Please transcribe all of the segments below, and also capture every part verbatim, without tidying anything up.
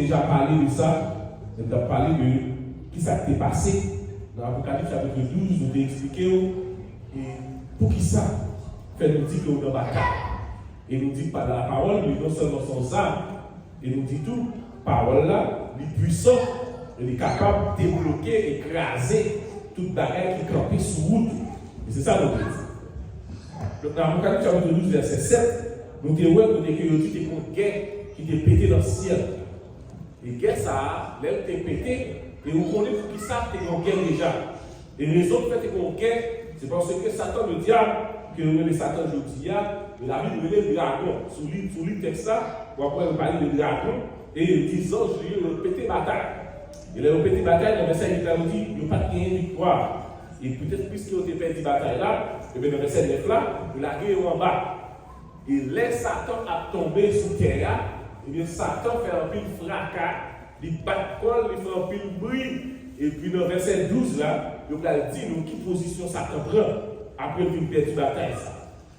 Deja pale de sa, men m t ap pale de kisa k te pase nan Apokalips chapit douz, nou te eksplike w, e poukisa fè nou di ke w nan batay. E nou di pa lapawòl, li non sèlman se yon zam, e nou di tou, pawòl la, li pwisan, e li kapab debloke e kraze tout bagay ki kanpe sou wout ou. E se sa nou vle di. Donk, nan Apokalips chapit douz, vèsè sèt, nou te wè kote ke yo di te gen yon gè ki te pete nan syèl la. E gè sa a, lè l te pete, e ou konnen poukisa te gen yon gè deja. E rezon k fè te gen yon gè, se paske Satan, le dyab, ke yo rele Satan jodi a, Labib rele l dragon. Si w li, si w li tèks la, w ap wè yo pale de dragon, e yo di zanj li yo, yo pete batay. E lè yo pete batay, nan vèsè uit la, yo di, yo pa t genyen viktwa. E petèt piske yo te pèdi batay la, ebyen nan vèsè nèf la, yo lage yo anba. E lè Satan ap tonbe sou tè a, ebyen Satan fè anpil fraka, li bat kò l, li fè anpil bri. Epi nan vèsè douz la, yo pral di nou ki pozisyon Satan pran apre l fin pèdi batay sa.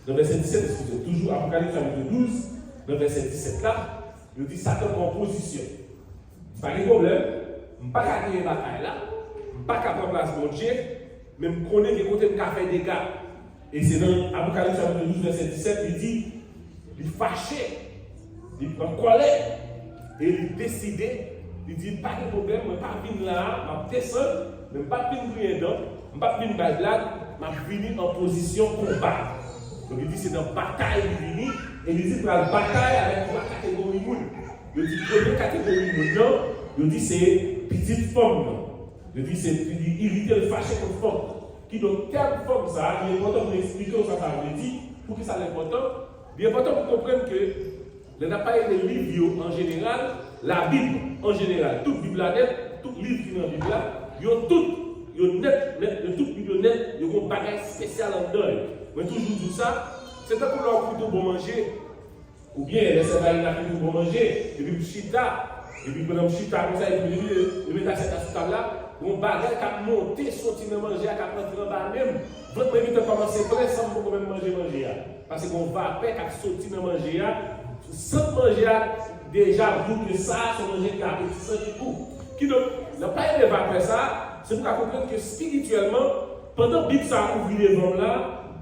Nan vèsè disèt, eskize, toujou Apokalips chapit douz, nan vèsè disèt la, yo di Satan pran pozisyon. Pa gen pwoblèm, m pa ka genyen batay la, m pa ka pran plas Bondye, men m konnen gen kote m ka fè dega. E se nan Apokalips chapit douz, vèsè disèt, li di, li fache, li pran kòlè, e li deside, li di, pa gen pwoblèm, mwen pa vin la a, m ap desann, men m p ap vin griyen dan, m p ap vin bay blag, m ap vini an pozisyon konba. Donk, li di se nan batay li vini, e li di l pral batay avèk twa kategori moun. Yo di premye kategori moun nan, yo di se pitit fanm nan. Yo di se li irite, l fache kont fanm. Kidonk, tèm fanm sa a, li enpòtan pou nou eksplike w sa sa vle di, poukisa l enpòtan. Li enpòtan pou w konprann ke lè n ap pale de liv yo an jeneral, Labib an jeneral, tout Bib la nèt, tout liv ki nan Bib la, yo tout, yo nèt, nèt, yo tout Bib yo nèt, yo gen yon bagay espesyal anndan yo. Mwen toujou di w sa, se tankou lè w ap goute yon bon manje, oubyen lè sè Marina fin fè yon bon manje, epi m chita, epi pandan m chita konsa, epi li, li met asyèt la sou tab la, gen yon bagay k ap monte soti nan manje a, k ap rantre anba men m. Vant mwen gentan kòmanse plen san m poko menm manje manje a. Paske gen yon vapè k ap soti nan manje a. Sant manje a deja di w ke sa a se yon manje ki apetisan, ki gou. Kidonk, nan pale de vapè sa a, se pou w ka konprann ke espirityèlman, pandan Bib sa a ouvri devan m la,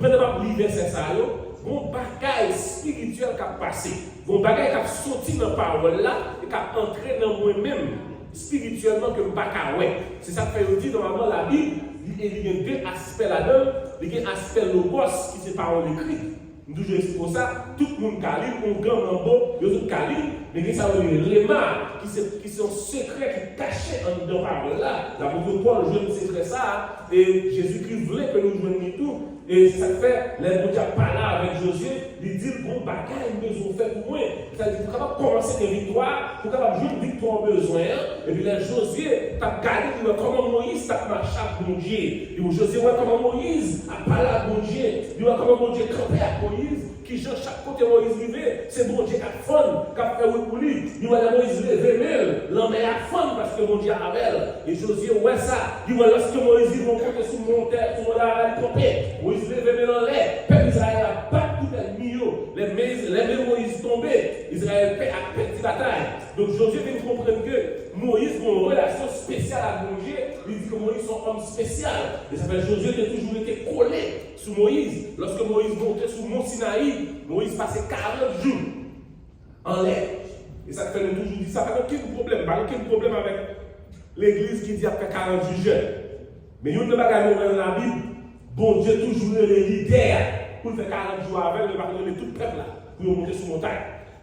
pandan m ap li vèsè sa yo, gen yon bagay espirityèl k ap pase. Gen yon bagay k ap soti nan pawòl la e k ap antre nan mwen menm. Espirityèlman ke m pa ka wè. Se sa k fè yo di, nòmalman, Labib, li, li gen de aspè ladan l. Li gen aspè logòs, ki se pawòl ekri. M toujou eksplike w sa, tout moun ka li l, yon ganm lanbo, yo tout ka li l, men gen sa yo rele rema, ki se, ki se yon sekrè ki kache anndan pawòl la. Lapot Pòl jwenn sekrè sa a, e Jezikri vle ke nou jwenn li tou. E se sa k fè, lè Bondye ap pale avèk Jozye, li di l, gen yon bagay m bezwen w fè pou mwen. Sa vle di, pou w kapab kòmanse gen viktwa, pou w kapab jwenn viktwa w bezwen an. Epi lè Jozye t ap gade, li wè kòman Moyiz t ap mache ak Bondye. Li wè, Jozye wè kòman Moyiz ap pale ak Bondye. Li wè kòman Bondye kanpe ak Moyiz. Kijan chak kote Moyiz rive, se Bondye k ap fann, k ap fè wout pou li. Li wè lè Moyiz leve men l, lanmè a fann paske Bondye avè l. E Jozye wè sa. Li wè lòske Moyiz rive yon kote sou montè, sou mòn Ararat, li kanpe. Moyiz leve men l anlè. Pèp Izrayèl ap bat tout ènmi yo. Lè men, lè men Moyiz tonbe, Izrayèl pè, ap pèdi batay. Donk, Jozye vin konprann ke Moyiz gen yon relasyon espesyal ak Bondye. Li di ke Moyiz se yon òm espesyal. E sa fè Jozye te toujou rete kole sou Moyiz. Lòske Moyiz monte sou Mòn Sinayi, Moyiz pase karant jou anlè. E sa k fè nou toujou di sa, pa gen okenn pwoblèm, pa gen okenn pwoblèm avèk legliz ki di y ap fè karant jou jèn. Men youn nan bagay nou wè nan Labib, Bondye toujou rele lidè a pou l fè karant jou avè l, men pa rele tout pèp la pou yo monte sou montay.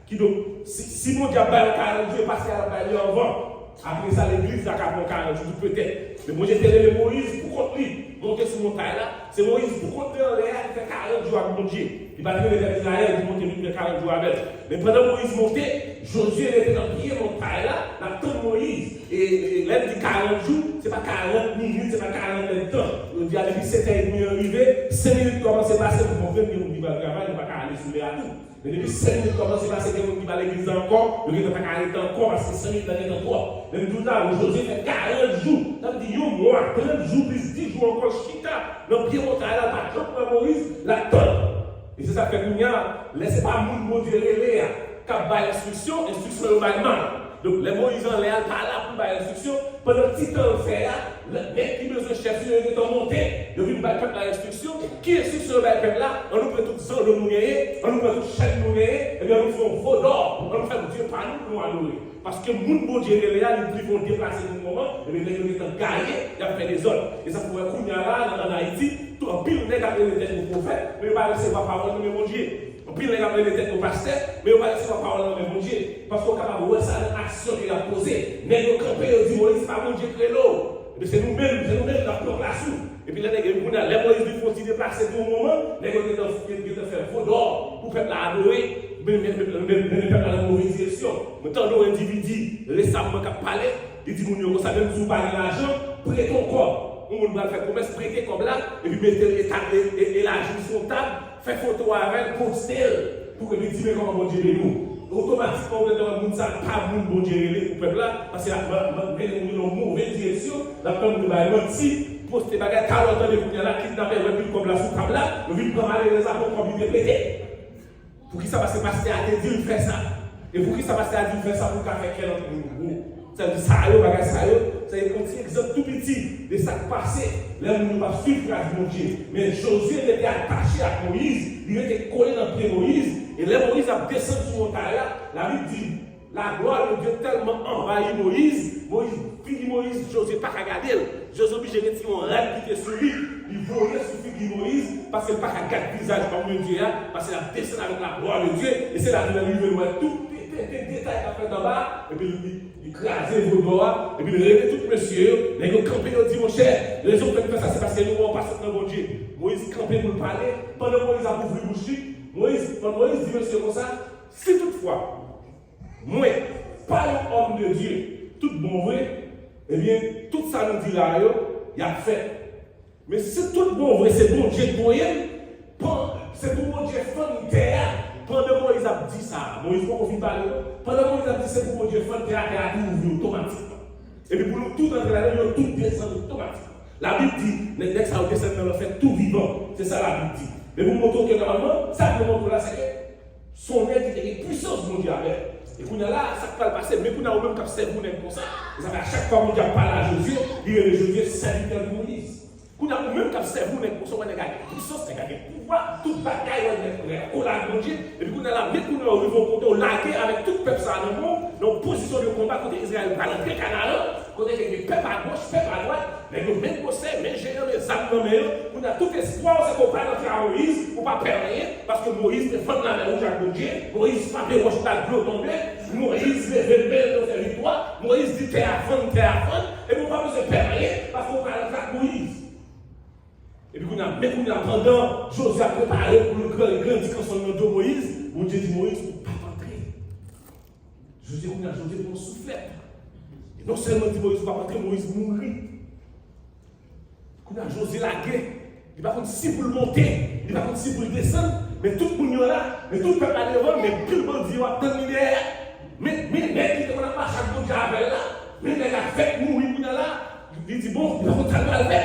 Kidonk, si, si Bondye ap bay yon karant jou, e pastè a ap bay li anvan. Apre sa, legliz la ka pran karant jou tou petèt. Men Bondye te rele Moyiz pou kont li, monte sou montay la. Se Moyiz pou kont li anlè a, li fè karant jou ak Bondye. Li pa t rele pèp Izrayèl pou monte vin fè karant jou avè l. Men pandan Moyiz monte, Jozye rete nan pye montay la, l ap tann Moyiz. E, e lè m di karant jou, se pa karant minit, se pa karant èdtan. Yo di a depi sèt è edmi an rive, senk minit kòmanse pase, nou konprann gen moun ki pral travay, nou pa ka ale sou lè a tou. Men depi senk minit kòmanse pase, gen moun ki pa legliz la ankò, yo gentan pa ka rete ankò, paske senk minit la gentan twòp. Men m di w la, Jozye fè karant jou, sa vle di yon mwa, trant jou plis dis jou ankò, l chita nan pye montay la, l pa janm wè Moyiz, l ap tann. E se sa k fè kounye a, lè se pa moun Bondye rele a k ap bay enstriksyon, enstriksyon yo bay mal. Donk, lè Moyiz anlè a, l pa la pou l bay enstriksyon, pandan ti tan l fè a, nèg ki bezwen chèf yo, yo gentan monte, yo vin bay pèp la enstriksyon. Ki enstriksyon yo bay pèp la? Ann nou pran tout zanno nou genyen, ann nou pran tout chèn nou genyen, ebyen, ann nou fè yon vodò, ann nou fè Bondye pa nou pou nou adore. Paske moun Bondye rele a, li pi bon deplase pou moman, ebyen, nèg yo gentan gaye, y ap fè dezòd. E sa fè w wè kounye a la, ann Ayiti, tou, anpil nèg ap rele tèt yo pwofèt, men yo pa resevwa pawòl nan men Bondye. Anpil nèg ap rele tèt yo pastè, men yo pa resevwa pawòl nan men Bondye. Paske w kapab wè sa nan aksyon ke y ap poze. Nèg yo kanpe, yo di, Moyiz, se pa Bondye k rele w. Ebyen, se nou menm, se nou menm k ap pran plas ou. Epi lè nèg yo, kounye a, lè Moyiz vin fè yon ti deplase pou yon moman, nèg yo gentan, gentan fè vodò pou pèp la adore, men, men, men, men, men pèp la nan move direksyon. Mwen tande yon endividi resaman k ap pale, li di moun yo konsa, menm si w pa gen lajan, prete yon kòb. Yon moun pral fè komès, prete kòb la, epi mete l eta-, e, e, elaji l sou yon tab, fè foto avè l, poste l, pou ke li di, men kòman Bondye beni w. Otomatikman, ou gentan wè moun sa a pa moun Bondye rele pou pèp la, paske l ap man-, man-, mennen moun yo nan yon move direksyon, l ap fè moun yo bay manti, poste bagay, talè w tande kounye a la, kidnapè wè pil kòb la sou tab la, yo vin pran malerèz la pou kòb li te prete. Poukisa? Paske pastè a te di l fè sa. E poukisa pastè a di l fè sa? Pou l ka fè kè lòt moun gwo. Sa di sa yo, bagay sa yo, se yon ti egzanp tou piti de sa k pase lè moun yo p ap swiv tras Bondye. Men Jozye rete atache ak Moyiz, li rete kole nan pye Moyiz, e lè Moyiz ap desann sou montay la, Labib di, la gloire de Dieu tèlman anvayi Moyiz, Moyiz, figi Moyiz, Jozye pa ka gade l. Jozye oblije retire yon rad ki te sou li, li voye sou figi Moyiz, paske l pa ka gad vizaj òm de Dye a, paske l ap desann avèk la gloire de Dieu, e se la li rive wè tout de, de, de, detay k ap fèt anba a, epi li, li, li kraze vodò a, epi li rele tout mesye yo, nèg yo kanpe, yo di, monchè, rezon k fè n fè sa, se paske nou wè w pa sot nan Bondye. Moyiz kanpe pou l pale, pandan Moyiz ap ouvri bouch li, Moyiz, pandan Moyiz di mesye konsa, si toutfwa, mwen, pa yon òm de Dye, tout bon vre, ebyen, tout sa nou di la yo, y ap fèt. Men si tout bon vre se Bondye k voye m, pan-, se pou Bondye fann tè a. Pandan Moyiz ap di sa, Moyiz poko fin pale non. Pandan Moyiz ap di se pou Bondye fann tè a, tè a tou ouvri otomatikman. Epi pou nou tout antre ladan l, yo tout desann otomatikman. Labib di, nèg, nèg sa yo desann nan lanfè tou vivan. Se sa Labib di. Men pou m montre w ke nòmalman, sa k vle montre w la, se ke se yon nèg ki te gen pwisans Bondye avè l. E kounye a la, sa k pral pase, men kounye a ou menm k ap sèvi yon nèg konsa, e sa fè a chak fwa Bondye ap pale a Jozye, li rele Jozye sèvitè de Moyiz. Kounye a ou menm k ap sèvi yon nèg konsa, ou wè nèg la gen pwisans, nèg la gen pouvwa, tout bagay, wè nèg prè, kole ak Bondye. Epi kounye a la, men kounye a ou rive yon kote, ou lage avèk tout pèp sa a nan men w, nan yon pozisyon de konba kote Izrayèl pral antre Kanaran, kote gen pèp agoch, pèp adwat, nèg yo men gwosè, men jeyan, men zam nan men yo. Kounye a, tout espwa w se ke w pa rantre a Moyiz, ou pa pè anyen, paske Moyiz te fann Lamè Wouj ak Bondye, Moyiz frape wòch la, dlo tonbe, Moyiz leve men l, yo fè viktwa, Moyiz di tè a fann, tè a fann, epi w pa bezwen pè anyen, paske w pa rantre ak Moyiz. Epi kounye a, men kounye a, pandan Jozye ap prepare pou l gran-, grandi kanson l nan do Moyiz, Bondye di Moyiz, ou p ap antre. Jozye, kounye a, Jozye pran yon souflèt. E non sèlman di Moyiz ou p ap antre, Moyiz mouri. Kounye a, Jozye lage. Li pa konn si pou l monte, li pa konn si pou l desann. Men tout moun yo la, men tout pèp la devan l, men pil bandi yo ap tann li dèyè. Men, men nèg ki te konn ap mache ak Bondye avè l la, men nèg la fèk mouri kounye a la. Li di, bon, li pa konn sa l pral fè.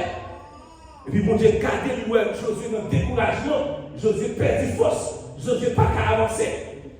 Epi Bondye gade, li wè Jozye nan dekourajman, Jozye pèdi fòs, Jozye pa ka avanse.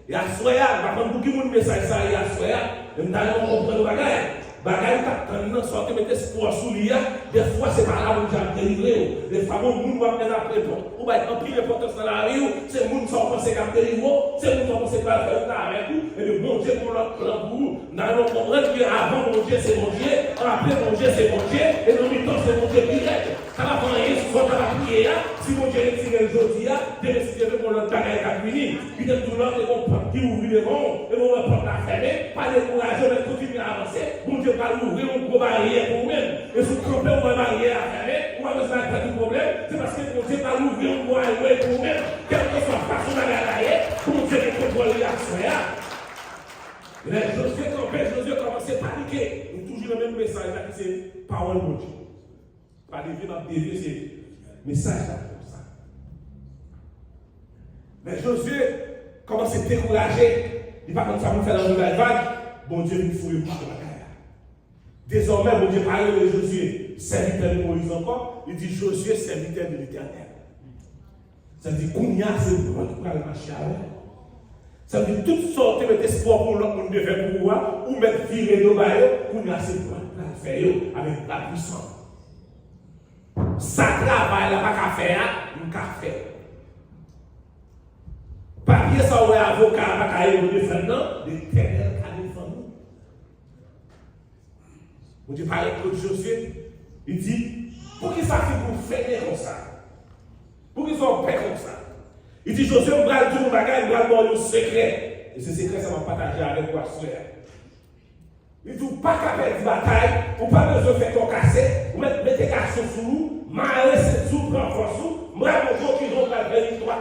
E aswè a, m pa konn pou ki moun mesaj sa a ye aswè a, men m ta renmen w konprann yon bagay. Bagay ou t ap tann nan, sa w te met espwa w sou li a, dèfwa se pa la Bondye ap delivre w. Dèfwa gon moun w ap mennen ap reponn. Ou bay anpil enpòtans nan lavi w, se moun sa w panse k ap delivre w, se moun sa w panse k pral fè wout la avèk ou, ebyen Bondye gen yon lòt plan pou ou. Nan nou konprann ke avan Bondye se Bondye, apre Bondye se Bondye, e nan mitan se Bondye ki rèd. Sa pa fè anyen si sa w ta va priye a, si Bondye retire l jodi a, demen si Dye vle, gon lòt bagay k ap vini. Li te di w la, te gon pòt ki ouvri devan w, e bon, wè pòt la fèmen, pa dekouraje, men kontinye avanse. Bondye pral ouvri yon gwo baryè pou ou menm. E si w kanpe, w wè baryè a fèmen, ou pa bezwen al pèdi pwoblèm, se paske Bondye pral ouvri yon gwo highway pou ou menm. Kèlkeswa fason bagay la ye, Bondye gen kontwòl li aswè a. Lè Jozye kanpe, Jozye kòmanse panike. Nou toujou nan menm mesaj la ki se pawòl Bondye. Pa devye, m ap devye, se mesaj la konsa. Lè Jozye kòmanse dekouraje, li pa konn sa pou l fè nan yon bagay vag, Bondye vin fouye pòt bagay la. Dezòmè, Bondye pa rele Jozye sèvitè de Moyiz ankò, li di Jozye sèvitè de Letènèl. Sa di, kounye a, se mwen ki pral mache avè w. Sa vle di tout sa w te met espwa pou yon lòt moun te fè pou ou a, ou mèt vire do ba yo, kounye a se mwen k pral fè yo avèk bra pwisan. Sa travay la pa ka fè a, m ka fè. Papye sa w wè avoka a pa ka ede w defann nan, Letènèl ka defann ou. Bondye parèt kot Jozye, li di, poukisa figi w fennen konsa? Poukisa w pè konsa? Li di, Jozye, m pral di w yon bagay, m pral ba w yon sekrè. E se sekrè sa m ap pataje avèk ou aswè a. Li di, ou pa ka pèdi batay, ou pa bezwen fè kò kase, ou mèt mete gason sou ou, mare senti w, pran fòs ou, m pral montre w kijan w pral fè viktwa.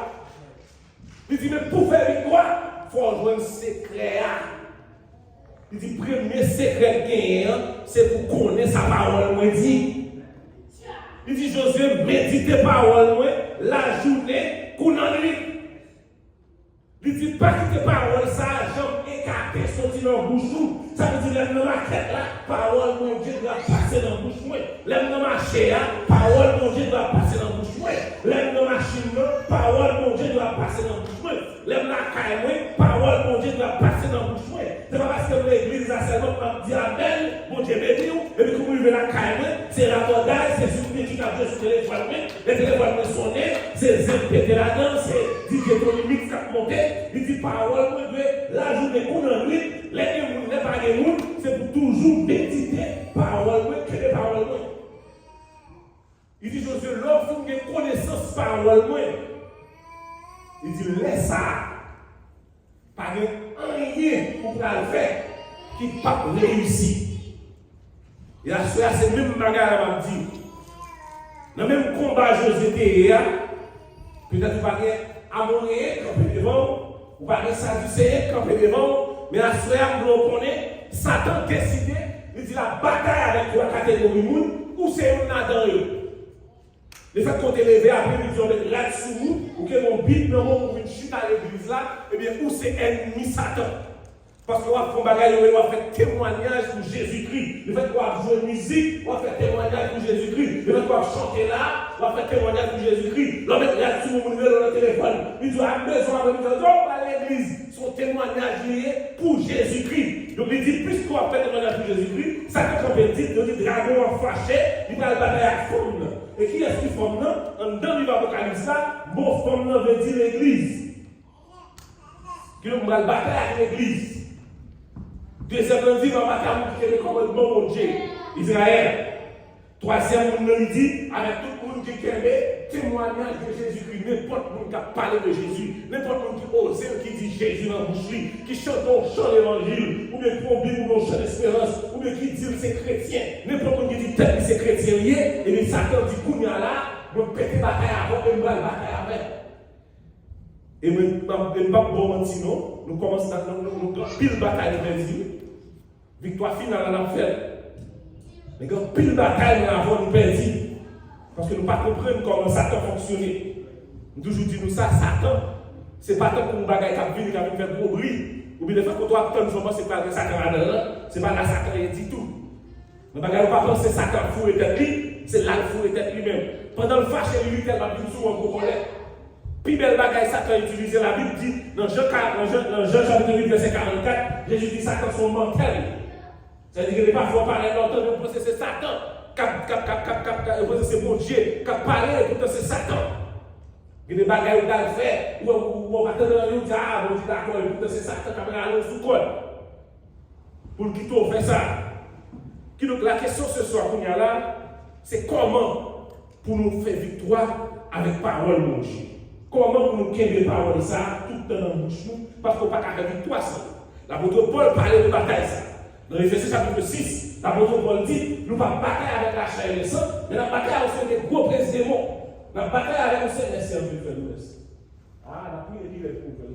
Li di, men pou fè viktwa, fò w jwenn sekrè a. Li di, premye sekrè l genyen an, se pou konnen sa pawòl mwen di. Li di, Jozye, medite pawòl mwen, lajounen kou nannwit. Li di, pa kite pawòl sa a janm ekate soti nan bouch ou. Sa vle di, lè m nan makèt la, pawòl Bondye dwe ap pase nan bouch mwen. Lè m nan mache a, pawòl Bondye dwe ap pase nan bouch mwen. Lè m nan machin nan, pawòl Bondye dwe ap pase nan bouch mwen. Lè m lakay mwen, pawòl Bondye dwe ap pase nan bouch mwen. Se pa paske m legliz la sèlman m ap di amèn, Bondye beni w, epi kou m rive lakay mwen, se rabòday, se sou YouTube k ap jwe sou telefòn mwen, lè telefòn mwen sonnen, se zen k pete ladan l, se DJ Tony Mix k ap monte, li di pawòl mwen dwe lajounen kou nannwit, lè gen moun, lè pa gen moun, se pou toujou medite pawòl mwen, kenbe pawòl mwen. Li di Jozye, lè w fin gen konesans pawòl mwen, li di lè sa a, pa gen anyen ou pral fè ki p ap reyisi. E aswè a, se menm bagay la m ap di. Nan menm konba Jozye te ye a, petèt ou pa gen Amoreyen k kanpe devan w, ou pa gen Sadiseyen k kanpe devan w, men aswè a, m vle w konnen, Satan deside, li di l ap batay avèk twa kategori moun, ou se youn ladan yo. Lefètke w te leve apremidi an, w met rad sou ou, ou gen yon Bib nan men w, ou vin chita legliz la, ebyen, ou se ènmi Satan. Paske w ap fè yon bagay yo rele w ap fè temwayaj pou Jezikri. Lefètke w ap jwe mizik, w ap fè temwayaj pou Jezikri. Lefètke w ap chante la, w ap fè temwayaj pou Jezikri. Lè w met rad sou ou, moun rele w nan telefòn, li di w, a mezon apremidi an, di w, w al legliz. Se yon temwayaj li ye pou Jezikri. Donk, li di, piske w ap fè temwayaj pou Jezikri, Satan kanpe di, yo di, dragon an fache, li pral batay ak fanm nan. E kiyès ki fanm nan? Anndan liv Apokalips la, mo fanm nan vle di legliz. Kidonk, m pral batay ak legliz. Dezyèm nan di, m ap batay ak moun ki kenbe kòmandman Bondye, Izrayèl. Twazyèm moun nan, li di, avèk tout moun ki kenbe temwayaj de Jezikri, nenpòt moun k ap pale de Jezi, nenpòt moun ki oze, ki di Jezi nan bouch li, ki chante yon chan levanjil, oubyen ki pran yon Bib oubyen yon chan desperans, oubyen ki di l se kretyen, nenpòt moun ki di tèt li se kretyen li ye, ebyen Satan di kounye a la, mwen pete batay avè w e m pral batay avè l. E mwen, m ap, e m p ap ba w manti non, nou kòmanse, nou, nou, nou gen anpil batay nou pèdi. Viktwa final la n ap fè l. Men gen anpil batay men avan nou pèdi. Paske nou pa konprann kòman Satan fonksyone. M toujou di nou sa, Satan, se pa tankou yon bagay k ap vini, k ap vin fè gwo bri. Oubyen lè fè kote w ap tann sa w panse pral gen Satan ladan l lan, se pa la Satan ye ditou. Nan bagay ou pa panse Satan ap foure tèt li, se la l foure tèt li menm. Pandan l fache, li lite l ap vin sou ou an gwo kòlè. Pi bèl bagay Satan itilize, Labib di, nan Jan ka, nan Jan, nan Jan chapit uit, vèsè karannkat, Jezi di Satan se yon mantè l ye. Sa vle di, gen de pafwa w pale lè w tande, ou panse se Satan k ap, k ap, k ap, k ap, k ap, ou panse se Bondye k ap pale, epoutan se Satan. Gen de bagay ou pral fè, ou, ou, ou, ou pa tande anyen, ou di, a, Bondye dakò, epoutan se Satan k ap rale w sou kò l pou l kite w fè sa. Kidonk, la kesyon se swa kounye a la, se kòman pou nou fè viktwa avèk pawòl Bondye? Kòman pou nou kenbe pawòl sa a tout tan nan bouch nou? Paske w pa ka fè viktwa san li. Lapot Pòl pale de batay sa a. Nan Efesyen chapit sis, lapot Pòl di, nou p ap batay avèk lachè e lesan, men n ap batay avèk yon seri de gwo prens demon. N ap batay avèk yon seri, mèsi anpil, frè Louis. Ah, n ap priye pi lè pou ou fè l.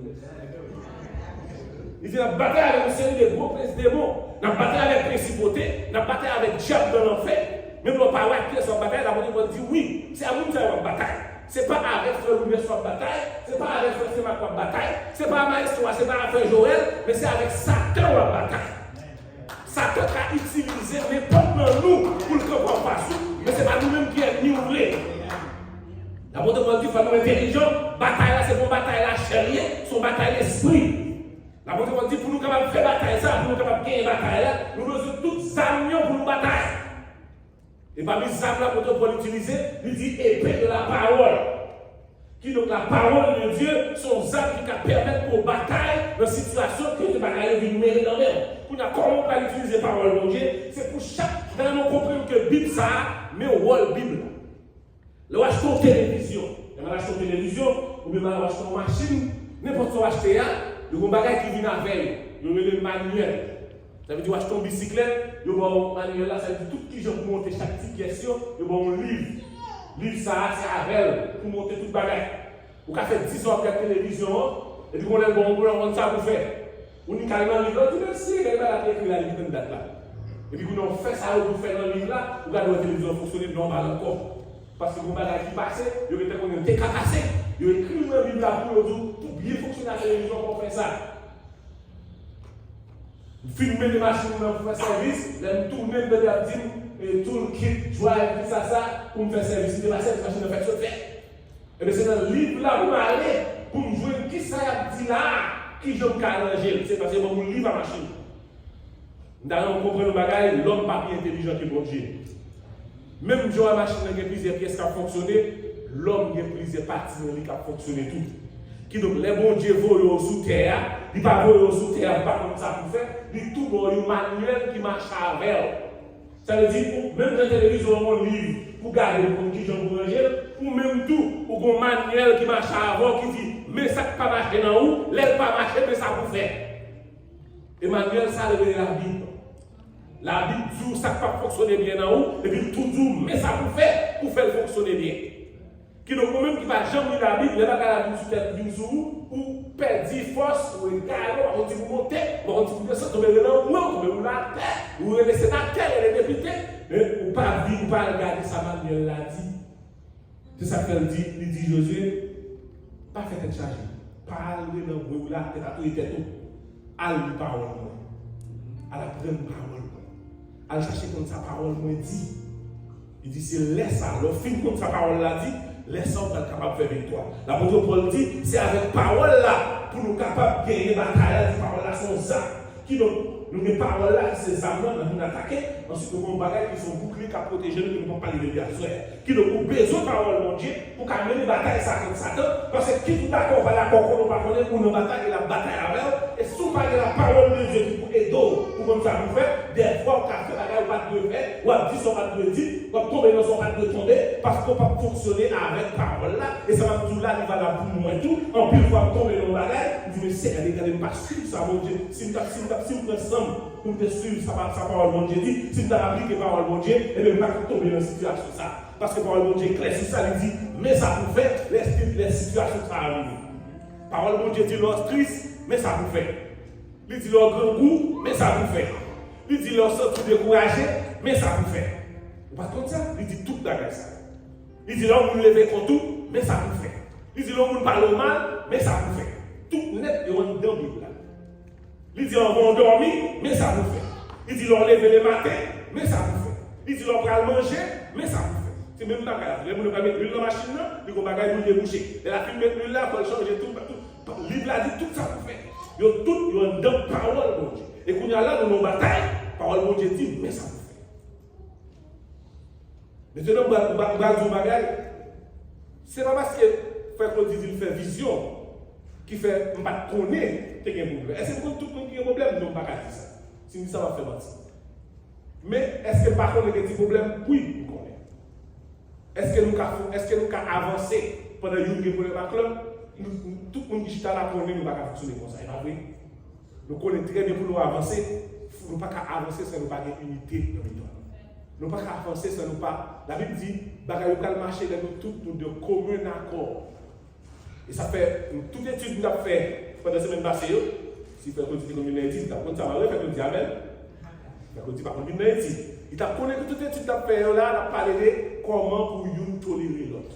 Li di, n ap batay avèk yon seri de gwo prens demon. N ap batay avèk prensipate, n ap batay avèk dyab nan lanfè. Menm lè w pa wè ak kiyès w ap batay, lapot Pòl di, wi, se ak moun sa yo w ap batay. Se pa avèk frè Louis w ap batay, se pa avèk frè Semak w ap batay, se pa mayestwo a, se pa avèk Joël, men se avèk Satan w ap batay. Satan ka itilize nenpòt nan nou pou l kanpe anfas ou, men se pa nou menm ki ènmi ou vre. Lapot Pòl di fò nou entèlijan, batay la se pa yon batay lachè l ye, se yon batay lespri. kapab fè batay sa, pou nou kapab genyen batay la, nou bezwen tout zam yo pou nou batay. E pami zam la, apot Pòl itilize, li di epe de la pawòl. Kidonk, la pawòl de Dye se yon zam ki ka pèmèt pou w batay nan sitiyasyon ke bagay yo vin mele nan men w. Kounye a, kòman w pral itilize pawòl Bondye? Se pou chak, lè nou konprann ke Bib sa a, men wòl Bib la. Lè w achte yon televizyon, lè w achte yon televizyon, oubyen lè w achte yon machin, nenpòt sa w achte a, yo gen yon bagay ki vin avè l, yo rele l manyèl. Sa vle di w achte yon bisiklèt, yo ba w manyèl la, sa vle di tout kijan pou monte chak ti pyès yo, yo ba w yon liv. Liv sa a, se avè l pou monte tout bagay. Ou ka fè dis an w ap gad televizyon an, epi yon lè l ba w yon pwoblèm, w konn sa pou fè. Ou nik al nan liv la, ou di, "Mèsi, gade bagay la te ekri la, li gentan dat la." Epi kounye a, w fè sa yo pou fè nan liv la, ou gade wè televizyon an fonksyone nòmal ankò. Paske gen yon bagay ki pase, yo gentan konnen te ka pase. Yo ekri l nan Bib la pou yo di w, pou byen fonksyone ak televizyon, fò w fè sa. M fin mennen machin nan pou fè sèvis, lè m tounen, m tande y ap di m, e, "Tool kit, drive, tout sa, sa, pou m fè sèvis." M te pa sèvis, machin nan fèk sot fè. Ebyen, se nan liv la pou m ale, pou m jwenn kisa y ap di la a, kijan m ka ranje l. Se paske ban m yon liv a machin. M ta renmen w konprann yon bagay, lòm pa pi entèlijan ke Bondye. Menm jan w wè machin nan gen plizyè pyès k ap fonksyone, lòm gen plizyè pati nan li k ap fonksyone tou. Kidonk, lè Bondye voye w sou tè a, li pa voye w sou tè a pou w pa konn sa pou w fè, li tou ba w yon manyèl ki mache avè w. Sa vle di, ou, menm jan televizyon an yon liv pou gade, pou konn kijan pou ranje l, ou menm tou, ou gon manyèl ki mache avè w ki di, men sa k pa mache nan ou, lè l pa mache, men sa pou fè. E manyèl sa a rele Labib. Labib di w sa k p ap fonksyone byen nan ou, epi l tou di w, men sa pou fè, pou fè l fonksyone byen. Kidonk, ou menm ki pa janm li Labib, lè bagay la vin sou tèt, vin sou ou, ou pèdi fòs, ou egare, ou pa konn si pou w monte, ou pa konn si pou w desann, tonbe rele anmwe, ou tonbe woule atè, ou rele senatè, rele depite, men ou pa vin, ou pa al gade sa manyèl la di. Se sa k fè l di, li di Jozye, pa fè tèt chaje, pa al rele anmwe, woule atè, pa touye tèt ou, al li pawòl mwen, al aprann pawòl mwen, al chache konn sa pawòl mwen di. Li di, se lè sa a, lè w fin konn sa pawòl la di, lè sa a w pral kapab fè viktwa. Lapot Pòl di, se avèk pawòl la pou nou kapab genyen batay la. Li di, pawòl la se yon zam. Kidonk, nou gen pawòl la ki se zam nan, lè moun atake, answit nou gen yon bagay ki se yon boukliye k ap pwoteje nou, ke nou p ap pale de li aswè. Kidonk, ou bezwen pawòl Bondye pou w ka mennen batay sa kont Satan, paske kit ou dakò ou pa dakò, ou konnen ou pa konnen, ou nan batay, e l ap batay avè w, e si w pa gen lapawòl de Dye ki pou ede w pou konn sa pou w fè, dèfwa w ka fè bagay ou pa t dwe fè, w ap di sa w pa t dwe di, w ap tonbe nan sa w pa t dwe tonbe, paske w p ap fonksyone avèk pawòl la. E sa m ap di w la, li valab pou mwen tou. Anpil fwa m tonbe nan yon bagay, m di, men Seyè, gade, gade, m pa swiv sa Bondye. Si m t ap, si m t ap, si m pran san m pou m te swiv sa, pa- sa pawòl Bondye di, si m t ap aplike pawòl Bondye, ebyen, m pa t ap tonbe nan sitiyasyon sa. Paske pawòl Bondye klè sou sa, li di, men sa pou fè, lè, lè sitiyasyon sa a vini. Pawòl Bondye di, lè w tris, men sa pou fè. Li di lè w grangou, men sa pou fè. Li di lè w santi w dekouraje, men sa pou fè. Ou pa t konn sa? Li di tout bagay sa. Li di lè yon moun leve kont ou, men sa pou fè. Li di lè yon moun pale w mal, men sa pou fè. Tout nèt yo anndan Bib la. Li di anvan w dòmi, men sa pou fè. Li di lè w leve lematen, men sa pou fè. Li di lè w pral manje, men sa pou fè. Se menm bagay la. Lè moun nan pral met lwil nan machin nan, li gon bagay pou l debouche. Lè l ap fin met lwil la, fò l chanje tou, tout Liv la di tout sa pou fè. Yo tout, yo anndan pawòl Bondye. E kounye a la, nou nan yon batay, pawòl Bondye di, men sa pou fè. Mentnan, m pral, m pral, m pral di yon bagay. Se pa paske frè Claudy di l fè vizyon ki fè m pa t konnen te gen pwoblèm. Èske m konn tout moun ki gen pwoblèm? Non, m pa ka di sa. Si m di sa, m ap fè manti. Men, èske m pa konnen gen ti pwoblèm? Wi, m konnen. Èske nou ka, èske nou ka avanse pandan youn gen pwoblèm ak lòt? Nou, nou, tout moun ki chita la konnen nou pa ka fonksyone konsa, e pa vre? Nou konnen trè byen pou nou avanse, nou pa ka avanse san nou pa gen inite nan mitan nou. Nou pa ka avanse san nou pa, Labib di, bagay yo pral mache lè nou tout nou de komen akò. E sa fè, tout etid m t ap fè pandan semèn pase yo, si frè Claudy te konn vin nan etid, li t ap konn sa, malgre frè Claudy, amèn. Frè Claudy pa konn vin nan etid. Li t ap konnen ke tout etid n ap fè yo la, n ap pale de kòman pou youn tolere lòt.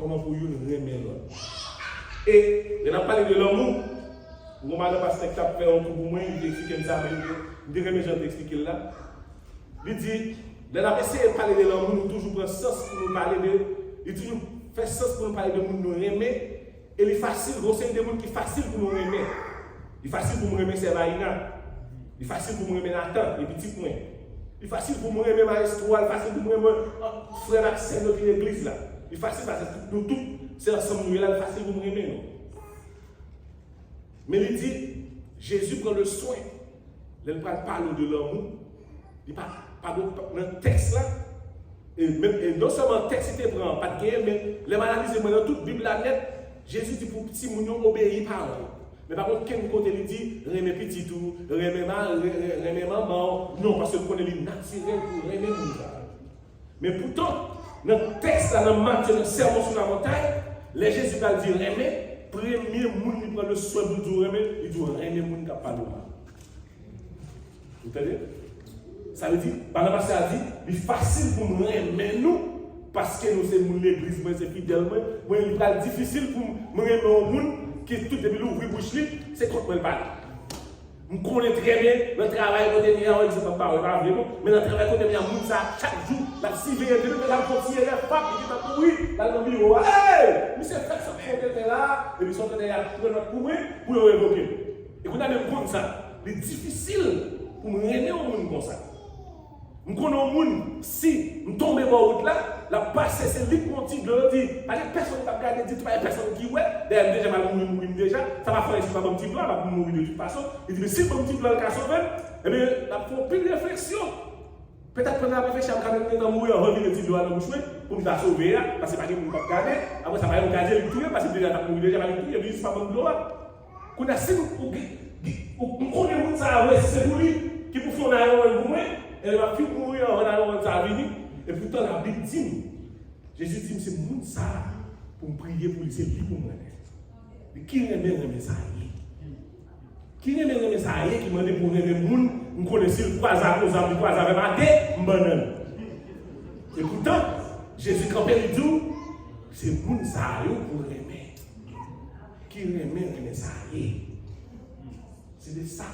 Kòman pou youn renmen lòt. E, lè n ap pale de lanmou, yon madan pastè ki t ap fè yon kou pou mwen, li te eksplike m sa, men m te, m te renmen jan l te eksplike l la. Li di, lè n ap eseye pale de lanmou, nou toujou pran sans pou nou pale de, li toujou fè sans pou nou pale de moun nou renmen, e li fasil, gon seri de moun ki fasil pou nou renmen. Li fasil pou m renmen sè Vaina. Li fasil pou m renmen Nathan e pitit mwen. Li fasil pou m renmen mayestwo a, li fasil pou m renmen, ah, frè m ak sè m yo ki legliz la. Li fasil paske nou tout se ansanm nou ye la, li fasil pou m renmen nou. Men li di, Jezi pran le swen, lè l pral pale w de lanmou, li pa, pa gen, nan tèks la, e menm, e non sèlman tèks li te pran an pa t genyen, men lè m analize mwen nan tout Bib la nèt, Jezi di pou timoun yo obeyi paran yo. Men pa gen okenn kote li di renmen pitit ou, renmen ma, re- re- renmen manman w. Non, paske l konnen li natirèl pou renmen moun sa. Men poutan, nan tèks la, nan Matye, nan Sèmon sou Lamontay, lè Jezi pral di renmen, premye moun li pran le swen pou l di w renmen, li di w renmen moun k ap pale w mal. Ou tande? Sa vle di, Barnabas la di, li fasil pou m renmen nou, paske nou se moun legliz mwen, se fidèl mwen. Mwen, li pral difisil pou m renmen yon moun ki tout depi l ouvri bouch li, se kont mwen l pale. M konnen trè byen, nan travay kote m ye a, yon egzanp m ap ba w, e pa vre non, men nan travay kote m ye a, moun sa a, chak jou, l ap siveye m, depi l ap fè yon ti erè, pap, li gentan kouri, l al nan biwo a. Hey! Misye fèk sot fè yon tenten la, epi se yon tenten y ap pran nòt pou mwen, pou yo revoke m. E kounye a, men m konn sa, li difisil pou m renmen yon moun konsa. M konnen yon moun, si m tonbe bò wout la, l ap pase, se li k pran yon ti dlo, yo di, pa gen pèsonn k ap gade ditou, pa gen pèsonn ki wè, dèyè m deja pral mouri, mouri m deja, sa pa fè anyen si l pa ban m ti dlo a, m ap mouri de tout fason. Li di, men si l ban m ti dlo a, l ka sove m, ebyen, l ap fè yon pil refleksyon. Petèt pandan l ap reflechi a, m ka menm gentan mouri anvan l vide ti dlo a nan bouch mwen, pou m ta sove a, paske pa gen moun k ap gade, apre sa, pa gen moun k ap di l touye, paske deja l t ap mouri deja, pa gen touye, li jis pa ban m dlo a. Kounye a, si nou, ou, ou, ou, m konnen moun sa a vre, si se pou li, ki pou fè yon ayewòl pou mwen, e l ap fin mouri anvan ayewòl sa a vini. E poutan, Labib di m, Jezi di m, se moun sa a pou m priye pou li, se li pou m renmen. Men ki renmen, renmen sa a ye? Ki renmen, renmen sa a ye ki mande pou w renmen moun, m konnen si l kwaze ak yon zam, li kwaze avè m a de, m bannann. E poutan, Jezi kanpe, li di w, se moun sa a yo pou w renmen. Ki renmen, renmen sa a ye. Se de sa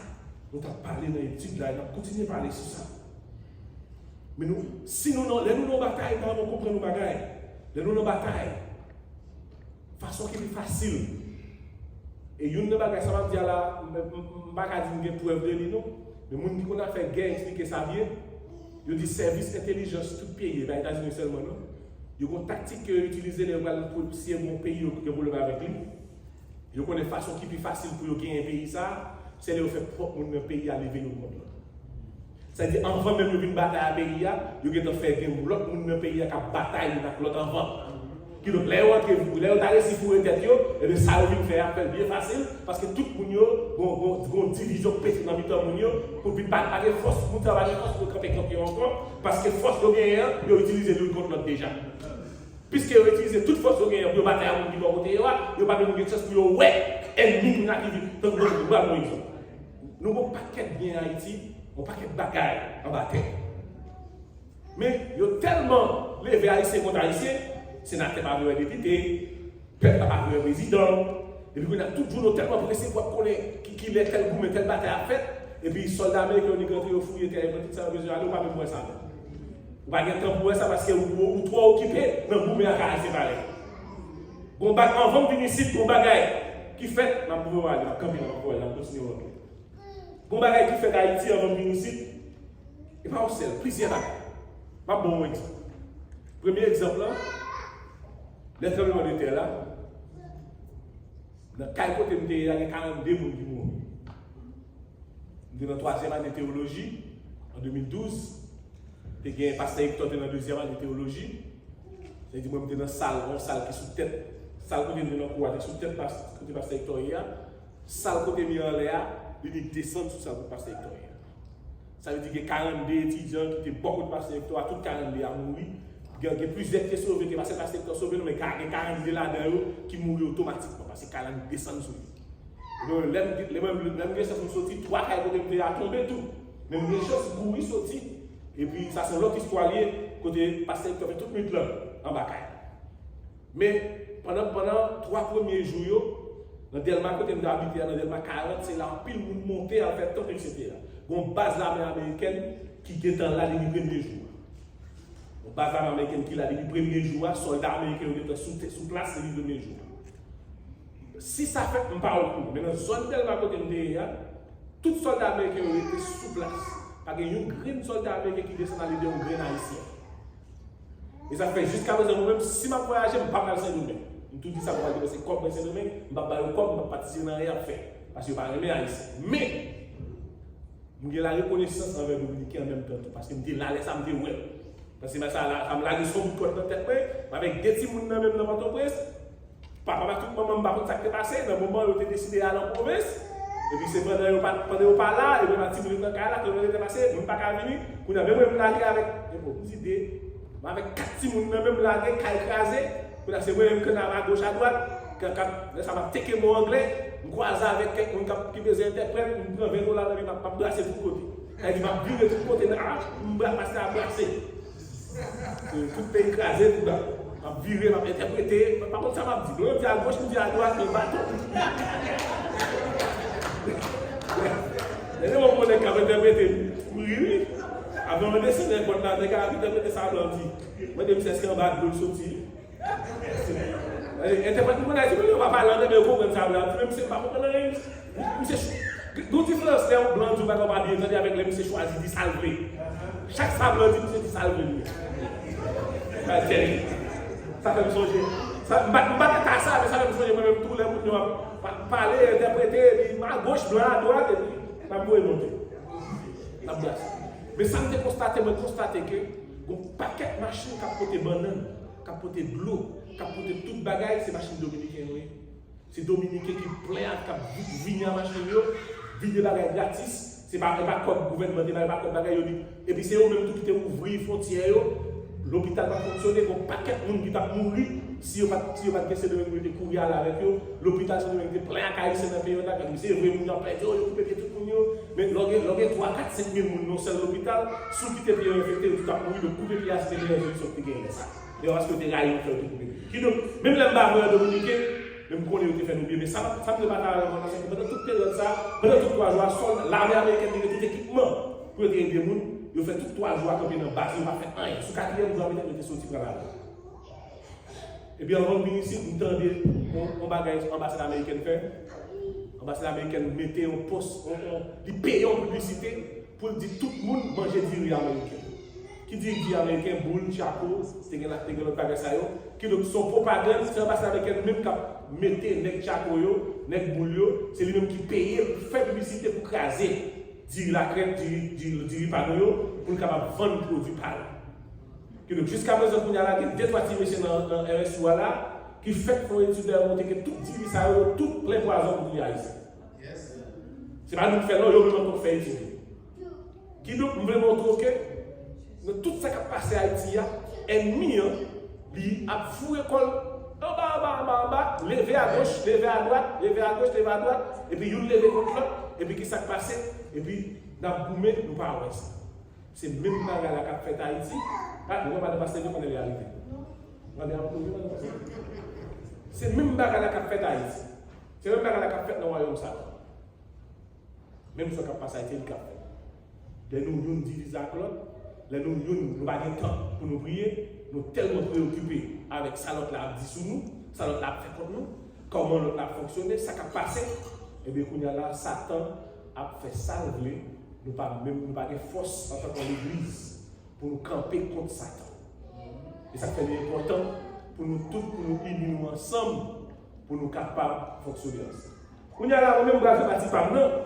nou t ap pale nan etid la, e n ap kontinye pale sou sa. Men nou, si nou nan, lè nou nan batay, nou konprann yon bagay. Lè nou nan batay, fason ki pi fasil. E youn nan bagay sa m ap di a la, m, m, m, m pa ka di m gen prèv de li non. Men moun ki konn afè gè eksplike sa byen. Yo di sèvis entèlijans tout peyi, e pa Etazini sèlman non. Yo gen yon taktik ke yo itilize lè yo pral pou, si yon peyi yo gen pwoblèm avèk li. Yo konnen fason ki pi fasil pou yo genyen peyi sa a, se lè yo fè pwòp moun nan peyi a leve youn kont lòt. Sa vle di, anvan menm yo vin batay a peyi a, yo gentan fè gen lòt moun nan peyi a k ap batay youn ak lòt anvan. Kidonk, lè yo antre, lè yo ta resi foure tèt yo, ebyen, sa yo vin fè a fè l byen fasil, paske tout moun yo gon, gon, gon divizyon k pete nan mitan moun yo, pou vin pa, pa gen fòs, moun sa yo pa gen fòs pou yo kanpe kont yo ankò, paske fòs yo genyen an, yo itilize l youn kont lòt deja. Piske yo itilize tout fòs yo genyen pou yo batay ak moun ki bò kote yo a, yo pa menm gen chans pou yo wè ènmi moun la ki vin. Tankou ban m yon egzanp. Nou gen yon pakèt byen Ayiti, yon pakèt bagay anba tè. Men yo tèlman leve Ayisyen kont Ayisyen, senatè pa vle wè depite, pèp la pa vle wè prezidan. Epi kounye a, tout jounen w tèlman prese pou w ap konnen ki, ki lè tèl goumen, tèl batay ap fèt, epi sòlda ameriken yo nèk rantre, yo fouye tè, yo pran tout sa yo bezwen ale, ou pa menm wè sa menm. Ou pa gen tan pou wè sa paske ou, ou, ou twò okipe nan goumen ak Ayisyen parèy. Gon ba-, anvan m vin isit, gon bagay ki fèt, m ap pwouve w ale, m ap kanpe, m ap pwouve w ale, m ap kontinye w antre. Gon bagay ki fèt Ayiti anvan m vin isit, e pa yon sèl, plizyè bagay. M ap ba w yon egzanp. Premye egzanp lan, lè tranblemanntè la, nan kay kote m te ye a, gen karannde moun ki mouri. M te nan twazyèm ane teyoloji, an de mil douz. Te gen pastè Hector te nan dezyèm ane teyoloji. Sa vle di mwen, m te nan sal, yon sal ki sou tèt. Sal kote m te nan kou a te sou tèt pas-, kote pastè Hector ye a. Sal kote m ye anlè a, li vin desann sou sal kote pastè Hector ye a. Sa vle di gen karannde etidyan ki te bò kot pastè Hector a, tout karannde a mouri. Gen, gen plizyè ki te sove, te pa sèl pastè Hector sove non, men ka-, gen karannde ladan yo ki mouri otomatikman, paske kay la vin desann sou li. Bon, lè m, lè mwen, lè m gen chans pou m soti, twa kay kote m te a tonbe tou. Men m gen chans kouri soti. Epi sa se yon lòt istwa l ye, kote pastè Hector fè tout nwit lan anba kay. Men pandan, pandan twa premye jou yo, nan Dèlma kote m te abite a, nan Dèlma karant, se la anpil moun monte al fè tant, etsetera. Gon baz lame amerikèn ki gentan la depi premye jou a. Yon baz lame amerikèn ki la depi premye jou a, sòlda ameriken yo gentan sou tè, sou plas depi premye jou a. Si sa fèt, m pa okouran. Men nan zòn Dèlma kote m te ye a, tout sòlda ameriken yo rete sou plas. Pa gen yon grenn sòlda ameriken ki desann al ede yon grenn ayisyen. E sa fè jiskaprezan mwen menm, si m ap vwayaje, m pa pral Sendomeng. M tou di sa, m pral depanse kòb mwen Sendomeng, m p ap ba yo kòb, m p ap patisipe nan anyen y ap fè. Paske yo pa renmen ayisyen. Men, m gen larekonesans anvè Dominiken an menm tan tou, paske m te la lè sa, m te wè l. Paske sa la, sa m lage sou bout kòd nan tèt mwen, m avèk de timoun nan menm nan Pòtoprens, papa m ak tout manman m pa konn sa k te pase, nan moman yo te deside al an pwovens, epi se pandan yo pa, pandan yo pa la, epi pa timoun yo nan kay la, ke yo te pase, moun pa ka vini, kounye a, menm mwen m lage avèk, epi m di de, m avèk kat timoun nan menm lage, kay kraze, kounye a se mwen menm k ann ap agoch adwat, k ap, k ap, lè sa m ap teke mo anglè, m kwaze avèk kèk moun k ap, ki bezwen entèprèt, m pran ven dola nan men m, m ap, m ap brase tout kote. Sa vle di m ap vire tout kote, nan, a, m bra-, pastè a brase. Tout peyi kraze, tout ba. M ap vire, m ap entèprete, m pa konn sa m ap di. Lè m di agoch, m di adwat, men baton. Lè m wè yon nèg k ap entèprete, m ri, wi. Avan m desann nan kòd la, nèg la ap entèprete sa blan di. Mwen di, misye, èske anba dlo l soti? Entèprèt, m konn Ayiti, men yo pa pale anglè, men yo konprann sa blan ap di, menm si yo pa konprann anyen. Misye, gon diferans lè yon blan di yon bagay ou pa byen tande avèk lè misye chwazi di sa l vle. Chak sa blan di, misye di sa l vle li. Sa tèl. Sa fè m sonje. Sa, m pa, m pa nan ka sa, men sa fè m sonje mwen menm tou, lè moun yo ap pa-, pale, entèprete, epi m agoch, blan adwat, epi n ap voye monte. N ap brase. Men sa m te konstate, mwen konstate ke gon pakèt machin k ap pote bannann, k ap pote dlo, k ap pote tout bagay, se machin dominiken yo ye. Se Dominiken ki plen ak k ap vi-, vini ak machin yo, vide bagay gratis. Se pa, e pa kòb gouvènman te bay, e pa kòb bagay yo di. Epi se yo menm tou ki te ouvri fwontyè yo. Lopital pa t fonksyone, gon pakèt moun ki t ap mouri si yo pa t, si yo pa t gen Sendomeng pou yo te kouri ale avèk yo. Lopital Sendomeng te plen ak Ayisyen nan peryòd la, men se vre moun yo ap pèdi yo, yo koupe pye tout moun yo. Men lè w gen, lè w gen twa, kat, senk mil moun nan yon sèl lopital, si w kite pye yo enfekte, yo tout ap mouri, donk koupe pye a se te meyè solisyon ki te genyen lè sa. Lè yo paske yo te rayi nou fè yo te koupe pye. Kidonk, menm lè m pa vre an dominiken, men m konnen yo te fè nou byen. Men sa, sa m vle pataje avè nou, se ke pandan tout peryòd sa, pandan tout twa jou a, sòl, lame amerikèn te gen tout ekipman pou yo te ede moun, yo fè tout twa jou a kanpe nan baz, yo pa fè anyen. Sou katriyèm jou a, petèt yo te soti pran lari. Epi anvan m vin isit, m tande yon, yon bagay anbasad amerikèn fè. Anbasad amerikèn mete yon pòs, yon, yon, li peye yon piblisite pou l di tout moun manje diri ameriken. Ki diri, diri ameriken, boul, tchako, te gen la, te gen lòt bagay sa yo. Kidonk, se yon pwopagann, se anbasad amerikèn menm k ap mete nèg tchako yo, nèg boul yo, se li menm ki peye pou fè piblisite pou kraze diri lakrèt, diri, diri, diri pa nou yo, pou l kapab vann pwodui pa l. Kidonk, jiskaprezan, kounye a la, gen de twa ti mesye nan, nan R S U a la, ki fèk fè yon etid la, yo montre ke tout diri sa yo, yo tout plen pwazon pou diri ayisyen. Se pa nou k fè l non, yo menm ankò k fè etid yo. Kidonk, m vle montre w ke nan tout sa k ap pase Ayiti a, ènmi an, li ap foure kò l anba, anba, anba, anba, leve agoch, leve adwat, leve agoch, leve adwat, epi youn leve kont lòt, epi ki sa k pase? Epi n ap goumen, nou pa wè sa. Se menm bagay la k ap fèt Ayiti. A, nou wè madan pastè, nou konnen li arive. Madan ap mouri, madan pastè. Se menm bagay la k ap fèt Ayiti. Se menm bagay la k ap fèt nan wayòm Satan. Menm sa k ap pase Ayiti, li k ap fèt. Lè nou youn divize ak lòt, lè nou youn, nou pa gen tan pou nou priye, nou tèlman preyokipe avèk sa lòt la ap di sou nou, sa lòt la ap fè kont nou, kòman lòt la ap fonksyone, sa k ap pase, ebyen, kounye a la, Satan ap fè sa l vle, nou pa menm, nou pa gen fòs antanke legliz pou nou kanpe kont Satan. E sa k fè li enpòtan pou nou tout, pou nou ini nou ansanm, pou nou kapab fonksyone ansanm. Kounye a la, mwen menm, m pral fè pati pa m nan.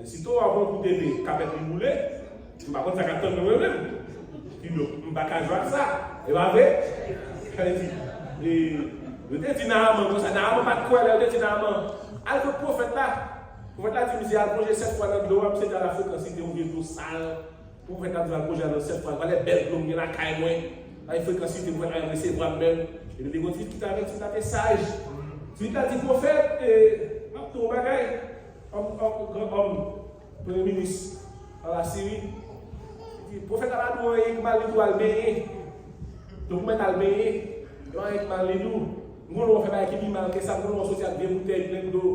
Sito w ap pran kout epe, kapèt li boule, m pa konn sa k ap tann mwen menm. Kidonk, m pa ka jwe ak sa. E pa vre? Sa vle di, e, yo te di Naaman konsa, Naaman pa t kwè lè yo te di Naaman, al kot pwofèt la. Pwofèt la di misye al plonje sèt fwa nan dlo a, misye te al a Frekansite, yon vye dlo sal. Pwofèt la di al plonje ladan sèt fwa, gade bèl dlo m gen lakay mwen. Ay Frekansite, pwofèt la resevwa m menm. Epi li gon ti pitit avè l, ti pitit la te saj. Ti pitit la di, pwofèt, e, m ap di w yon bagay. Òm, òm, gran òm, premye minis an Lasiri. Li di, pwofèt la pa di w anyen, ki mal li di w al benyen. Donk ou mèt al benyen. Gen anyen ki mal li di w. M konnen w fè bagay ki pi mal ke sa, m konnen w soti ak vye boutèy plen dlo,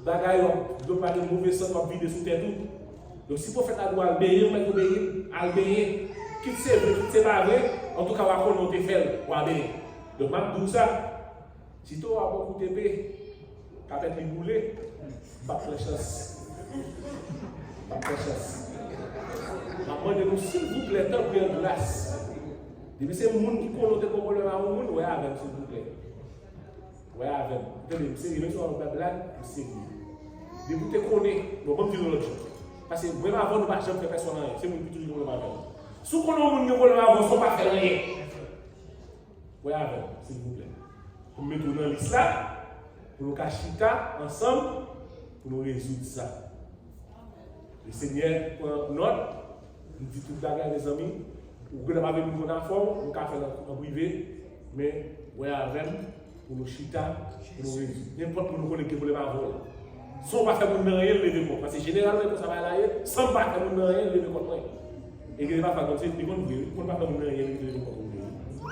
bagay, w ap, dlo pa gen move sant, w ap vide sou tèt ou. Donk, si pwofèt la di w al benyen, ou mèt obeyi l, al benyen. Kit se vre, kit se pa vre, antouka, w a konnen w te fè l, w a benyen. Donk, m ap di w sa, sito w a pran kout epe, Kapèt li boule, m p ap pran chans. M p ap pran chans. M ap mande nou, silvouplè, tanpri, an gras. Depi se moun ki konnen w te gen pwoblèm ak yon moun, wè avè m, silvouplè. Wè avè m. Tande, m serye, menm si w ap fè blag, m serye. Depi w te konnen, bon, ban m di nou lòt jan. Paske menm avè w, nou pa janm fè pèsonn anyen. Se moun ki toujou gen pwoblèm avè w. Si w konnen yon moun gen pwoblèm avè w, san w pa fè l anyen. Wè avè m, silvouplè. Pou m mete w nan lis la, pou nou ka chita ansanm, pou nou rezoud sa. Lesenyè pran nòt, m di tout bagay, mezanmi. Ou genlè pa vle nou konn afè w, nou ka fè l an, an prive, men wè avè m, pou nou chita, pou nou rezoud. Nenpòt moun nou konnen ki gen pwoblèm avè w la. San w pa fè moun nan anyen, leve kò w. Paske jeneralman, e konsa bagay la ye, san m pa fè moun nan anyen, leve kont mwen. E gen de pafwa, konn se, li konn vre, wi. Konn pa fè moun nan anyen, li leve kont mwen vre, wi.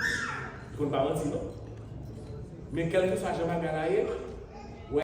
Li konn pa manti, non. Men kèlkeswa jan bagay la ye,